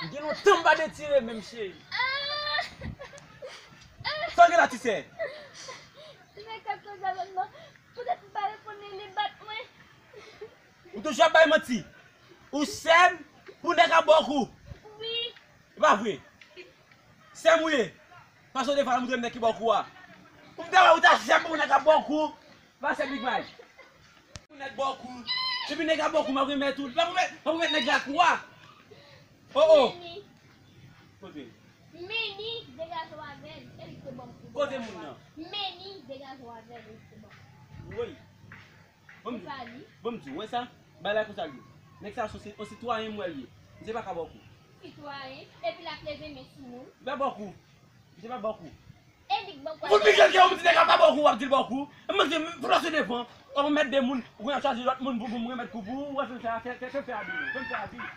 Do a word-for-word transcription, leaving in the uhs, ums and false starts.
M gen lontan m pa detire menm, cheri. Sa w gen la, ti sè? Li met kat konsa avèk mwen. Poutèt m pa reponn li, li bat mwen. Ou toujou ap bay manti. Ou sè m pou nèg ap ba w kou. Wi. E pa vre. Sè m ou ye. Paske w te fè moutre m nèg ki ba w kou a. Ou te wè ou ta sè m pou nèg ap ba w kou. Pa sè Big Mike. Pou nèg ba w kou. Epi nèg ap ba w kou, m ap remèt ou. M ap remèt, m ap remèt nèg la kou a. Oh, oh. Meni. Kote? Meni, degaje w avè l. E li ki te ban m kou. Kote moun nan? Meni, degaje w avè l. E li ki te ban m kou. Woy. Ban m di, ban m di, w wè sa? Bagay la konsa l ye. Nèg sa se yon sitwayen m wè l ye. Misye pa ka ba w kou. Sitwayen, epi l ap leve men sou moun. Li pa ba w kou. Misye pa ba w kou. E li k ban m kou. Pou Michel ke yon ti nèg ap ba w kou, w ap di l ba w kou. Mwen di, pou lòt se devan. W ap remèt de moun, ou konn ap chwazi lòt moun pou, pou m remèt kou pou ou, w ap fè m fè, fè, fè, fè m fè abi, fè m fè abi.